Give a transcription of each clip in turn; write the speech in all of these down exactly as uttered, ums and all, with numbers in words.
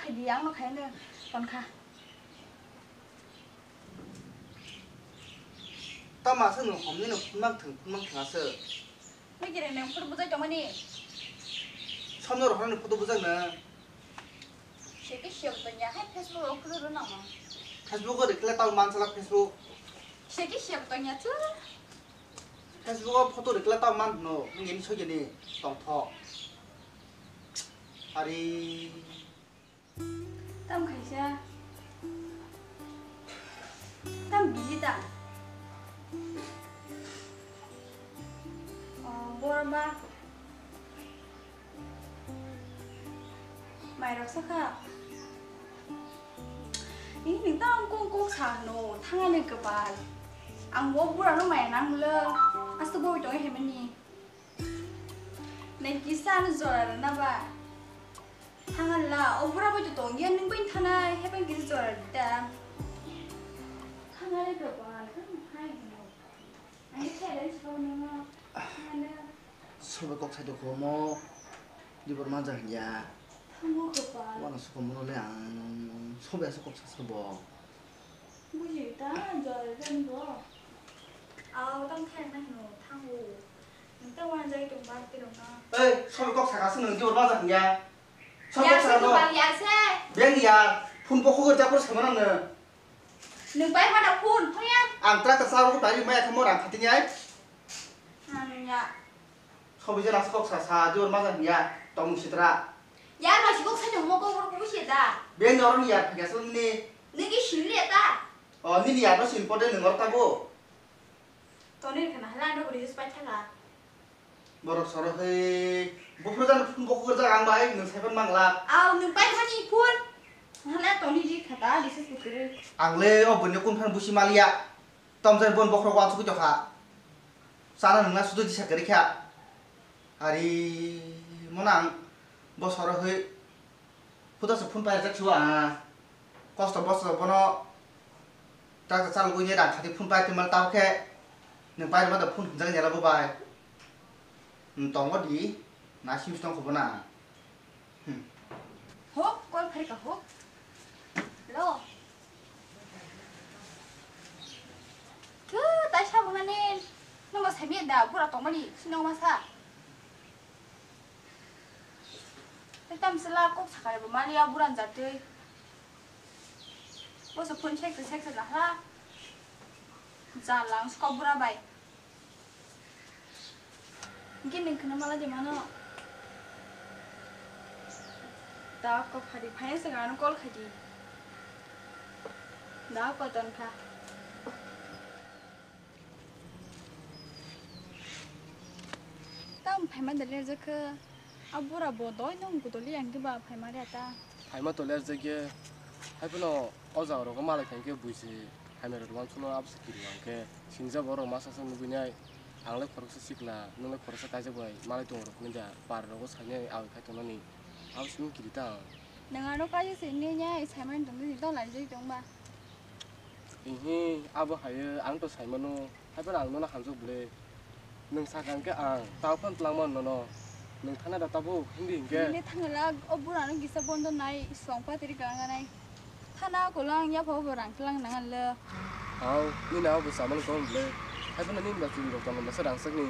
Di ang no khaino tonkha. Tama se no homni no phunmang thang phunmang thang ase. Mui kire nang photo bujai tongmani. Somno rohorni photo bujai na. Seke siya to nya hai Facebook o photo rw nang. Facebook o rikla tau mansala Facebook. Seke siya to nya chu. Facebook o photo rikla tau man no ngin sojeni tongtho. Ari. Tam khaisa. Tam busy ta. Oh, borok ba. Mairok sakha. Ini nang tang kong kong sa no, thangani kepal. Ang bo bura no mai nang le. Astu bo tong hemani. Nai kisa no jora na ba. Thangala, o bura bai to tong ya, nung bai thana, he bai kisa jora da. Thangani kepal, kan hai no. Ani challenge ko no. Thangala. Sobe kok sai to khomo. Dibor ma jang ya. Thango kepal. Wana suko mono le ang. Sobe asa kok sa sabo. Buji ta jor ren bo. Aw, tang thai na hino, thango. Nung ta wan jai tong bar ti rong na. Ei, sobe kok saka se nung dibor ma jang ya. Sobe kok saka to. Ya se. Beng ya. Phone bo khogor ja por sama nang ne. Nung pai mana phone, phone ya. Ang tra ta sa ro pai ma ya thamo rang khating ya. Nang ya. Sobi jora kok sa sa jor ma jang ya tong sitra. Ya ma si kok sa jong mo ko ko si da. Be nor ni ya phage sun ni. Ni ki sim le ta. O ni ni ya no sim pode ni nor ta bo. To ni kana hala no bri jis pai thala. Borok soro he bufur jan phun bok gur jaga ang bai nung sai phan mangla. Au nung pai mani phun. Hala to ni di khata di se sukre. Ang le o bunyo kun phan busi malia. Tom jai bon bokhorok wansugwi tongkha. Chana nungna sudu disa kwrwi kha. Ari mono ang bosoro hwi phuto se phun paijak siwa ang. Kosto bosto bono tak chalgwi ne rang khati phun pai tongmal tao khe. Nwng pai rwma da phun hwnjak ya bo bai. Nwng tongo di na sim tong kho bono ang. Hmm. Ho, call phari ka ho. Hello. Thu, tai sabo mani. Nungbo sami da, bura tongmani, sinong masa. Ekdam sila kok sakare bo mali ya buran jatwi. Boso phone sek sek sek na ha. Jalang sko bura bai. Hingke nwng kheno mala de mano. Da kok phari phai se ano call khai di. Da kok ton kha. Tam phaima da ler jakha. A bura bo doi nong gudoli ang ke ba phaima re ta. Phaima to ler jakya. Hai phano o jaga rogo malai khan ke buisi. Hamya rok uansukno abo se kiri hwnkhe singjak borok masa se nugui nai. Ang le khoroksa sikla, nwng le khoroksa kaijak bai malai tongo rok hinwi da par rogo sainai aboni khai tongnani. Abo se nung kiri ta ang. Nwng ano kaijak se hinwi nai saimani tongdi ni tong laijak tongba. Ihi abo hai ang to saimano, hai phano ang nono hamjak bwle. Nwng sakha hwnkhe ang tao phano twlangmano nono. Nwng thana da tabuk hindi hinkhe. Nini thangla o burano kisa bondo nai song patri kalanganai. Thana kolang yapha bo rang tlang nang le. Hao, nini abo saman kong le. Hai phano nini ba chwng rok tongma masa rang sakni.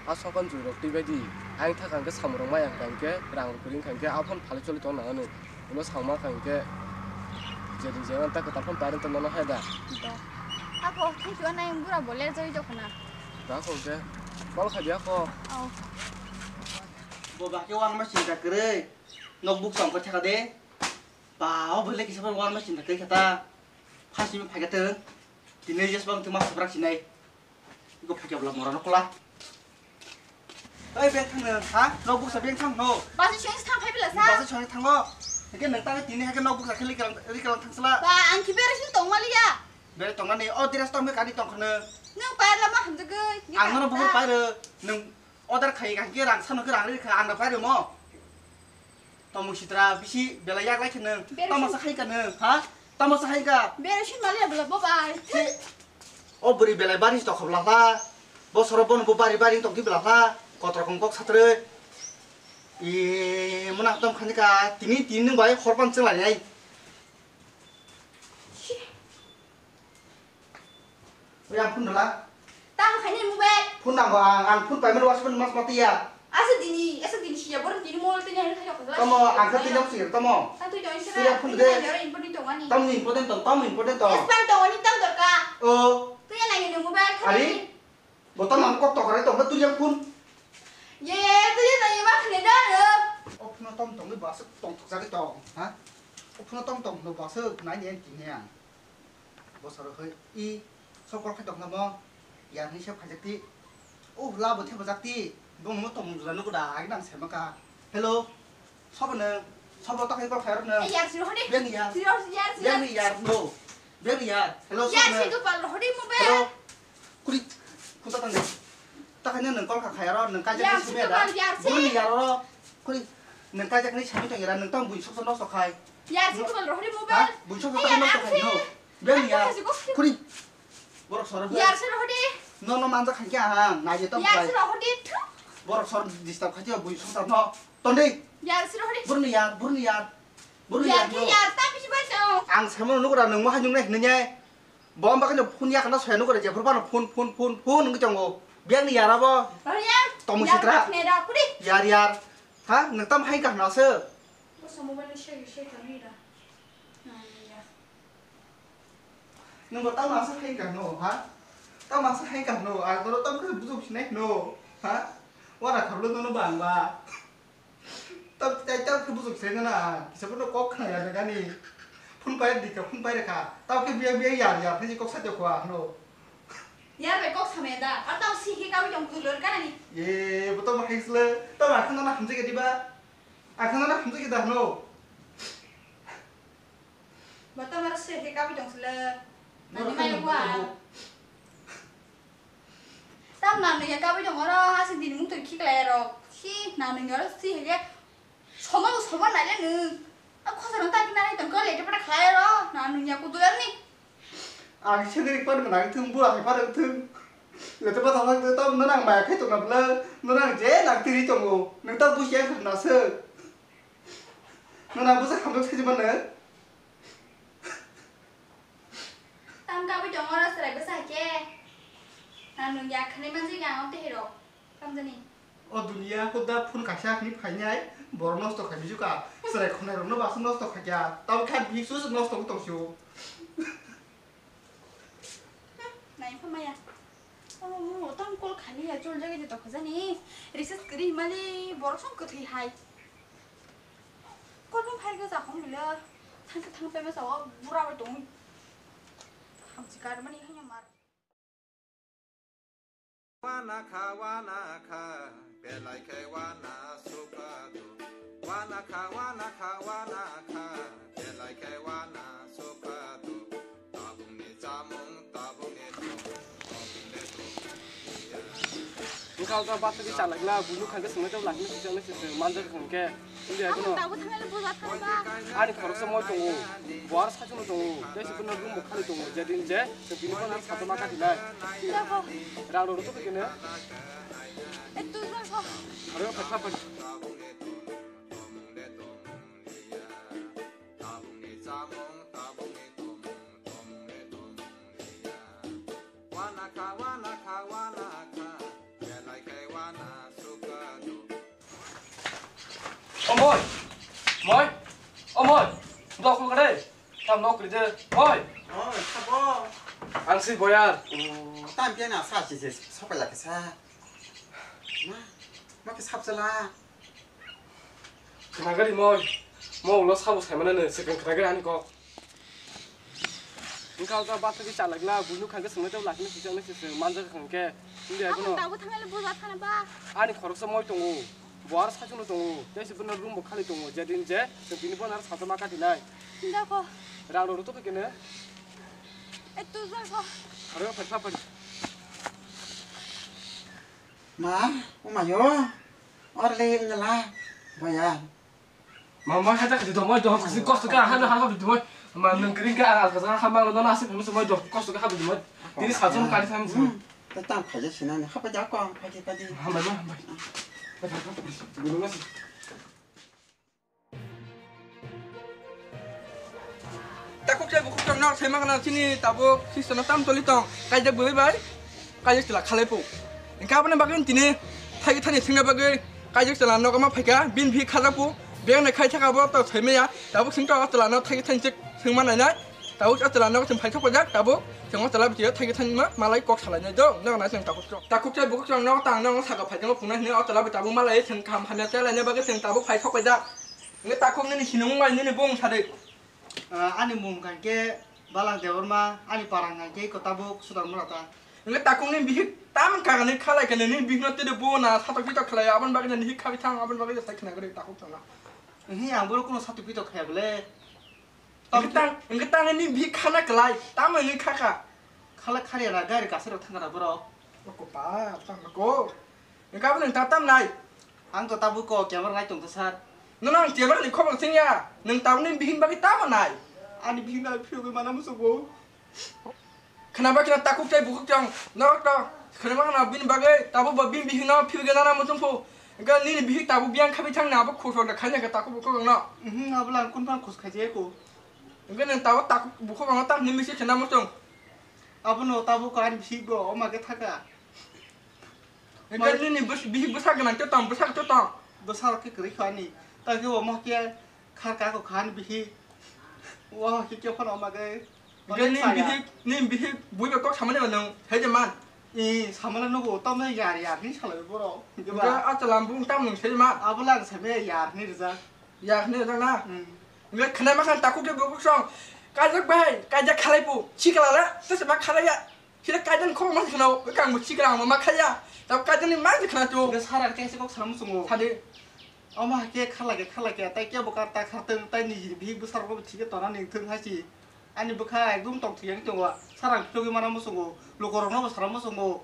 A sokan jui rok twi bai di. Ang thakha hwnkhe samung rok maya hwnkha hwnkhe rang rok kwrwi wngkha hwnkhe a phano phalwi choli tong nang ani. Ulo samung kha hwnkhe jedin je ta kwtal phano pairwng tong nono hai da. Da. Ako thik chuan nai bura bo ler joi jokna. Da ko hwnkhe. Bal kha dia ko. Au. Bo ba ke wan ma sinta kwrwi. Notebook sam ko thaka de. Ba o bole kisa wan ma sinta kwrwi khata. Phasimi phaigatwng. Tini jesbang tuma sabrak sinai. Iko phaikyabla morano kola. Oi beng thangno ha? Notebook sa beng thangno. Basa siyang thang phai bila sa. Basa siyang thango. Hake nang tangwi tini hake notebook sa khili kalang ri kalang thangsala. Ba ang ki bera sini tong maliya. Bera tong nani o dress tong me kani tong khne. Nang pair lama hamjagoi. Ang nono buhur pair nang order khai ka hake rang sano ke rang ri kha ang pair mo. Tamo sitra bisi belai yak lai khe nwng. Bersi- Tamo sa khai ka nwng, ha? Tamo sa khai ka. Bersi mali abla bo bai. He. O bwrwi belai bari tok khabla ha. Bo soro bono bo bari bari tok di bla ha. Kotor kong kok satre. E, mona tom khani ka, tini, tini nung bai hor pan chwng lai ai. Oya phun dala. Tamo khaini mobile. Phun nango ang, ang phun paimani wasmani mas mati ya. Asa dini, asa dini siya borok tini mobile tini hari khayo khajala. Tamo, ang kha tini sir, tamo. Tang tui tong sira. Siya phun de. Tini hari important tong ani. Tamo important tong, tamo important tong. Yes, pan tong ani tam dorka. O. Tui ya nai ni mobile khani. Ari? Bo tamo ang kok tokare tong, tui ya phun. Ye, ye, ye, tui ya nai ma khani da. O phun tom tong ni basa tong tok jagwi tong, ha? O phun tom tong no basa nai ni tini ya. Bosaro hoi i sokol khai tongna mo yar ni sep khaijak ti. Oh, la bo thebo jak ti. Bong mo tong jula nugo da agi nang sema ka. Hello. Sobo nang. Sobo takai kol khairo nang. Yar siro hodi. Beng yar. Siro yar siro. Beng yar no. Beng yar. Hello sobo nang. Yar siro pal hodi mo be. Hello. Kuri. Kuta tang. Takai nang kol kha khairo nang kaijak ni sema da. Buni yar ro. Kuri. Nang kaijak ni sema tong yara nang tong bui sok sok no sok khai. Yar siro pal hodi mo be. Bui sok sok no sok khai no. Beng yar. Kuri. Borok soro. Yar siro hodi. No no manja khankhe ang naidi tong. Yar siro hodi. Borok soro disturb khaji bui song no. Tondi. Yar siro hodi. Burni yar, burni yar. Burni yar. Yar ke yar ta bisi bai tong. Ang samo nugra nang mo hanyung nai hinai. Bom bakno phone yakna soya nugra je phone phone phone phone phone ngi tongo. Biang ni yara bo. Tomo sitra. Yar yar. Ha, nang tam hai kahna se. Boso mobile ni share share kami da. Nang ya. Nungbo tamo asa hai kano, ha? Tamo asa hai kano, ang toro tamo khe bujok sinai no, ha? Wara khablo nono bang ba. Tam tai tam khe bujok sinai na, kisa bono kok khna ya gani. Phone pai dikha, phone pai rekha. Tamo khe biya biya yar yar khe kok sa jokwa no. Yar bai kok samaya da, ar tamo si khe kawi tong kulor kanani. Ye, bo tamo hai sle, tamo akhno na hamjai khe diba? Akhno na hamjai khe da no. Bo tamo aro se he kabi tong sile. Nani mai wa. Tam nang ni kabi tong oro asi din mung tong khiklai ro. Si nang ni oro si he. Soma bo soma nai le nung. A khosa rong ta kinai tong ko le te pata khlai ro. Nang ni ya ku dular ni. Ang se ni pan nang thung bu ai pa thung. Le te pata thang tam nang mai khai tong na bla. Nang je nang tiri tong o. Nang ta bu se khna se. Nuna bwsa khamjak sai mano. Tam kabui tongo oro chwrai bwsa hai khe. Nang nung ya khwnwi manjak ya ang tei rok. Tamjani. O duniya huda phone kaisa hwnwi phainai borok nosto khai bijuka. Chwrai khonai rokno basa nosto khaikya. Tabuk khe bihik su nosto wng tong sio. Nai pha maya. Abo mo tam call khani ya chol jagui de tokha jani. Recharge kwrwi himali borok song kwthwi hai. Call phone phai gwi ja hom bilo. Thang thang pe ma sao bura bai tong. Hamsi kar mani hanya mar. Wana kha, wana kha, belai khe wana sukha do. Wana kha, wana kha, wana kha, belai khe wana sukha do. Tabukni chamung, tabukni thung, tabukni thung. Wngkha wngkha batwi khe chalakna, buino khangkhe swngnai tei lakna sijak nai se manjak wngkha khe. Wngya Ang kheno. Tabuk thangna le buja thangba. Ani khoroksa moi tongo, bo aro sachwno tongo, tei se bono room bo khali tongo, je din je, se bini bono aro sato ma katinai. Sida ko. Rang rok rw tongkhe kene. E, tu rw ko. Aro phatha phatha. O moi, moi, o moi, dok kul kade, tam nok kri de, moi. Oi, sabo. Ang si boyar. Tam pian asa si se sopai lake sa. Ma, ma ke sap sala. Khwnagari moi, mo ulo sabo saimanano, swkang khwnagari ani kok. Wngkha wngkha batwi khe chalakna, buino khangkhe swngnai tei lakna sijak nai se manjak wngkha khe. Wngya Ang kheno. Tabuk thangna le buja thana ba. Ani khoroksa moi tongo, bo aro sachwno tongo, tei se bono room bo khali tongo, je din je, se bini bono aro sato ma katinai. Wngkha ko. Rang rok rw tongkhe kene. E tu ja ko. Aro phai pha phai. Ma, o mayo, orle ngala, boya. Ma, ma, haja kasi domoi, dohok kasi kosto ka, hana, hana, domoi. Ma, nung kering ka, al kasa, hama, lo, nasi, nung semoi, dohok kosto ka, habi domoi. Tini sajon kali, sami, semoi. Hmm, tetap khaja sinani, hapa jako, pagi, pagi. Hambai, ma, hambai. Takhuk se bukhuk tong nok sema kana chini tabuk sister no tam toli tong kaijak bwrwi bai kaijak chwla khalai pu. Engkha aboni bagwi tini thaigi thani thwngna bagwi kaijak chwla nogo ma phaikha bini bihik khajak pu beng nai khai thaka bo to saimeya tabuk singto chwla no thaigi thani chwk thwngma nainai. Tabuk o chwla nogo chwng phai thok paijak, tabuk chwng o chwla bithi o thaigi thangma malai kok salai nai do, nogo nai chwng takhuk chwng. Takhuk chwng bukhuk chwng nogo tang nogo saka phai jangma phungnai hwnwi o chwla bi tabuk malai chwng kaham hamya chalai nai bagwi chwng tabuk phai thok paijak. Nge takhuk nini sinung bai nini bung sadi. Ah, ani mung hwnkha khe Balang Debbarma, ani para hwnkha khe iko tabuk Sudarmura ta. Nge takhuk nini bihik tam kagani khalai khe nini bihik no tede bo na satok pitok khlai aboni bagwi nini hik khabi thang aboni bagwi sai khna gari takhuk chwng na. Hi ang boro kuno satok pitok khaya bole. Tamo Engkhe tang, engkhe tang ni bihik khana kwlai, tamo wngwi kha kha. Khala khariya na gari kasero thangna borok. Oko pa, tang ko. Engkhe abo nang ta tam nai. Ang to tabuk ko camera nai tong ta sir. Nono ang camera ni khobor sing ya. Nang tabuk ni bihik bagwi tamo nai. Ani bihik na phiyogwi mana musugo. Khna ba khna takhuk tei bukhuk tong norok to khna ba khna bini bagwi tabuk bo bini bihik no phiyogwi nana muchung phu. Engkhe nini bihik tabuk biyang khabi thang na abo khusor da khaina khe takhuk bukhuk no. Mhm, abo lang kun phang khus khaijai ko. Engkhe nang tabuk takhuk bukhuk ang tam ni misi khna muchung. Abono tabuk ko ani bihik bo oma khe thaka. Engkhe nini bwswk bihik bwsa gwnang tei tong, bwsa rok tei tong. Bwsa rok khe kwrwi kha ani. Tei khe omo khe khar ka kok kha ani bihik. Omo khe khe phano omo khe. Engkhe nini bihik, nini bihik bui bai kok samani ba nwng sai de man. Ee, samani nugo, tamno yar yar hinwi salai borok. Engkhe ba. Engkhe a chwla bung tam nwng sai de man. Abo lang sai me yar hinwi rijak. Yar hinwi rijak na? Hmm. Engkhe khwnai ma khan takhuk tei bukhuk song. Kaijak bai, kaijak khalai pu. Sikla le, tese ma khalai ya. Sida kaidan khok ma khna, kang bo chikra ma ma khaya. Tab kaidan ni ma khna tu. Ga sara ke se kok sam sungo. Sadi. Ama ke khala ke khala ke tai ke bo kar ta kha teng tai ni bihik bwsarok bo thike tona ning thung hai si. Ani bwkha ekdum tok thiyang tongo. Sarang philogwi mana musungo. Lukorokno bo sara musungo.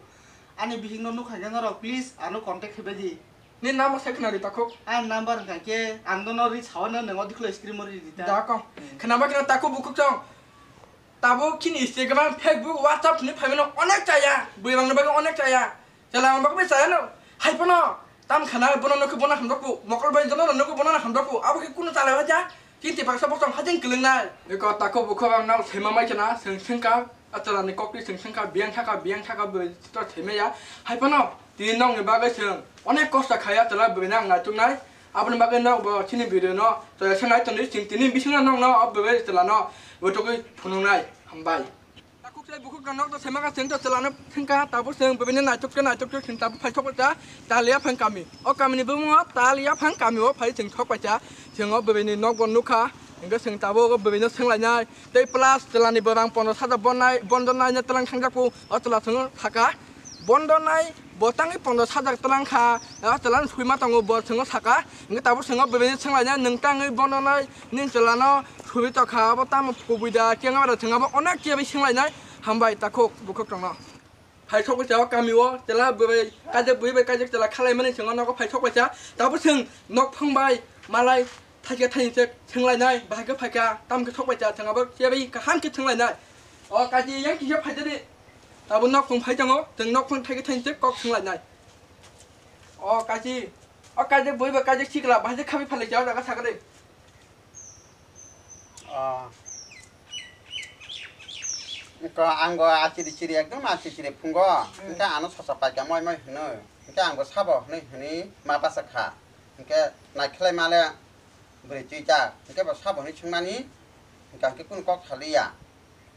Ani bihikno nukha khe norok please ano contact khe bedi. Ni number sai khna ri takhuk. Ani number hwnkha khe ang dono ri sawa no nongo dikhulo screen o ri di ta. Da kong. Hmm. Khna ba khna takhuk bukhuk chong. Tabuk chini Instagram, Facebook, WhatsApp ni phaimano onek chaya, bwrwi rokni bagwi onek chaya. Chwla rokni bagwi chaya no. Hai phano tam khana bono nokhe bono hamjakgo, mokol bai jono nokhe bono hamjakgo. Abo khe kunu chala waja. Chini tiprasa bosong hajeng kwlwngnai. Eko takhuk bukhuk ang nok sema mai khna, chwng swngkha, a chwla ni kok twi chwng swngkha, biyang thaka, biyang thaka bwrwi to themaya. Hai phano tini nokni bagwi chwng onek kosto khaya chwla bwrwi nang naituknai. Aboni bagwi nok bo chini video no to sanai tongdi chwng tini bisingo nokno o bwrwi chwla no bwtugwi phunuknai. Hambai. Takhuk sai bukhuk ka nok to sema ka chwng to chwla no thwngkha, tabuk chwng bwbini naituk khe naituk khe chwng tabuk phai thok ta Taliya phang kami. O kami ni bumung o Taliya phang kami o phai chwng thok paisa. Chwng o bwbini nok bo nukha. Hingke chwng tabuk o bwbini swnglainai. Tei plus chwla ni bwrang pondro sajak bonnai, bondo naina twlang thangjak o chwla chwng saka. Bondo nai bo tangwi pondro sajak twlang kha. O chwla no sui ma tongo bo chwng saka. Hingke tabuk chwng o bwbini swnglainai nwng tangwi bondo nai. Nini chwla no suri tokha, abo tamo kubui da, kengaba da thwng abo onek khe bai swnglainai. Hambai takhuk bukhuk tongno. Phai thok bai chao kami o, chwla bwrwi kaijak bwrwi bai kaijak chwla khalai mani thwng o nogo phai thok bai cha. Tabuk thwng nok phang bai malai thaikhe thaini se thwnglainai, bahai khe phaikha, tamo khe thok bai cha thwng abo khe bai kaham khe thwnglainai. O kaji yang kisa phai jani. Tabuk nok phang phai tongo, thwng nok phang thaikhe thaini se kok thwnglainai. O kaji, o kaijak bwrwi bai kaijak sikla, bahai khe khabi phalai cha o jaga sakha de. Ah. Engkho ang bo achiri chiri ekdom achiri chiri phungo. Hmm. Engkhe ano sosa paikha moi moi hwnwi. Engkhe ang bo sabo hwnwi hwnwi ma basa kha. Engkhe naikhlai male bwrwi twi jak. Engkhe bo sabo hwnwi swngmani. Engkha hwnkhe kunu kok saliya.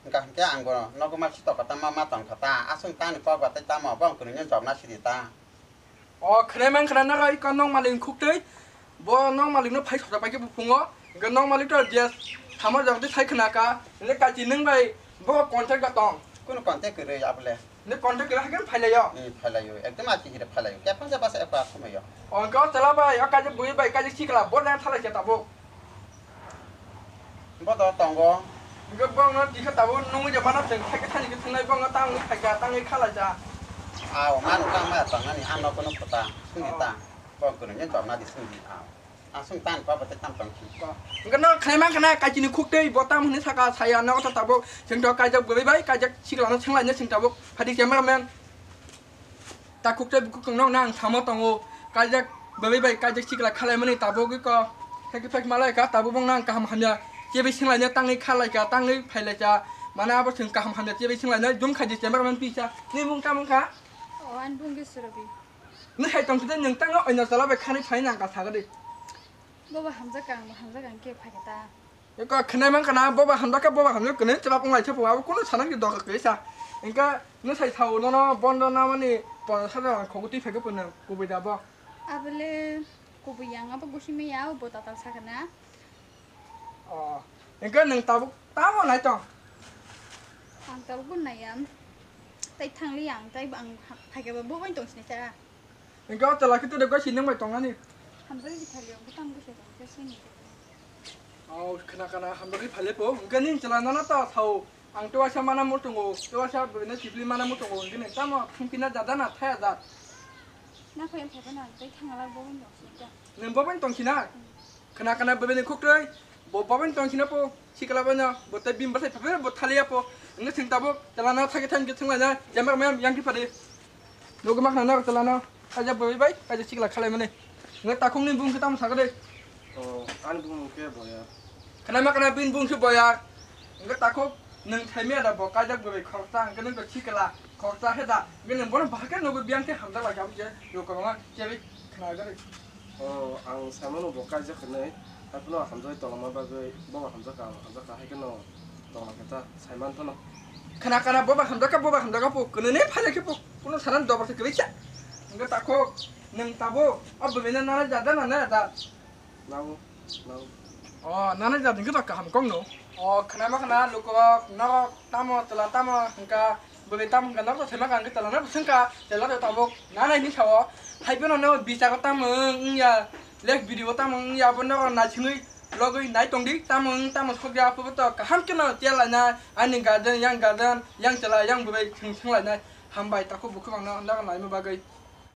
Engkha hwnkhe ang bo nogo ma sitokha ta ma ma tongkha ta. Aswk tani kok ba tei tamo bo ang kwrwino jobna sidi ta. O khwnai man khna naga iko nok malik khuk tei bo nok malik no phai sosa paikhe buphungo. Hingke nok malik to je samo jagdi sai khna ka. Hingke kachi nwng bai bo contact ga tong. Kuno contact kwrwi abole. Ni contact kwrwi haikhe phailaio. Ni phailaio. Ekdom achi hire phailaio. Kepang ja basa ekwa khumaio. O hingke o chwla bai o kaijak bui bai kaijak sikla bo jang thalai khe tabuk. Bo do tongo. Hingke bongno tikha tabuk nungwi je mano chwng khaikhe thani khe thwngnai bongno tangwi phaikha tangwi khalaija. Ao mano tang ma tongnani ano kono khota sungni ta. Bo kono nyen tongna di sungni ao. Aswng tan pa bate tam tong si. Hingke no khlai man khana kachini khuk tei bo tam hwnwi saka saya no ta tabuk chwng to kaijak bwrwi bai kaijak sikla no thwnglai no chwng tabuk phadi camera man. Ta khuk tei bukhuk tong no nang samo tongo kaijak. Bwrwi bai kaijak sikla khalaimani tabuk iko. Theki phek malai ka tabuk bong nang kaham hamya. Chebwi singlaina tangwi khalai ka tangwi phailai ka. Mana abo chwng kaham hamya chebwi singlaina jum khaidi chemba man pisa. Ni mung tamung kha? O, ani bung ge Surobi. Ni hai tong kida nung tango oino chala bai khani phai nang ka sagadi. Bobo hamjak ang, hamjak ang ke phai ta. Eko khwnai mankha na, boba hamjakha, boba hamjak kwnwi chwla pung lai se pung, abo kunu sana ki doga kwrwi sa. Engka nw sai sao nono bondo namani ponchash hajar rang khogo twi phai khe punu kubui da bo. Abole kubui yang abo gusi me ya, bo tatal sakha na. O, engka nwng tabuk tamo nai tong? Ang tabuk bo nai ya. Tai thangli ang, tai ang phaikhe bo bo bai tong sini sa. Hingke o chwla khe twi rwkha si nwng bai tongnani. Hamjagwi thalio, bwtang bwsai tong khe sini. O khna khna hamjagwi phale po, hingke nini chwla nono ta sao. Ang tewaisa mana muchungo, tewaisa bwrwino chibli mana muchungo, hingke nini tamo thangpina jada na thaya jat. Na khe phaiba na, tei thangala bo bai tong sini ta. Nwng bo bai tong sina? Khna khna bebeni khuktwi, bo babani tong sina po, sikla bano, bo tei bini bwsai phaphe bo thaliya po. Wngkhe chwng tabuk, chwla no thagi thang khe thwnglaina, jemar mayam yang khe phadi. Nugwi ma khna no chwla no, kaijak bwrwi bai, kaijak sikla khalaimani. Wngkhe takhukni bung khe tamo sakha de. O, ani bung khe boya. Khna ma khna bini bung khe boya. Wngkhe takhuk, nwng thaimya da bo kaijak bwrwi khoroksa, wngkhe nwng khe sikla khoroksa he da. Wngkhe nwng bono bahai khe nugwi biyang khe hamjak lai kha, wngkhe yo kwbangma chebi khna gari. O, ang saimano bo kaijak hinwi, haiphano hamjagwi tongma bagwi, bobo hamjakha, ang hamjakha, hai kheno tongla khe ta, saiman phano. Khna khna, bobo hamjakha, bobo hamjakha po, kwnwi phai khe po, kuno sanan dobar se kwrwi kha. Wngkhe takhuk, nwng tabuk, o bwrwino nana jada nana jada. Nang, nang. O, nana jada wngkhe to kaham kok no. O, khna ma khna, lukurok, norok, tamo, chwla tamo, hwnkha, Bwrwi tamo hwnkha norok to saimanka hwnkhe chwla no swngkha, chwla to tabuk nanai hinwi sao. Hai phano no bichago tamo wng wngya, lek video tamo wng wngya, abo norok naisingwi logwi nai tongdi, tamo wng tamo sokya, abo to kaham kheno tiya lainai, ani guardian, yang guardian, yang chwla, yang bwrwi swng swng lainai. Hambai takhuk bukhuk ang no norok naima bagwi.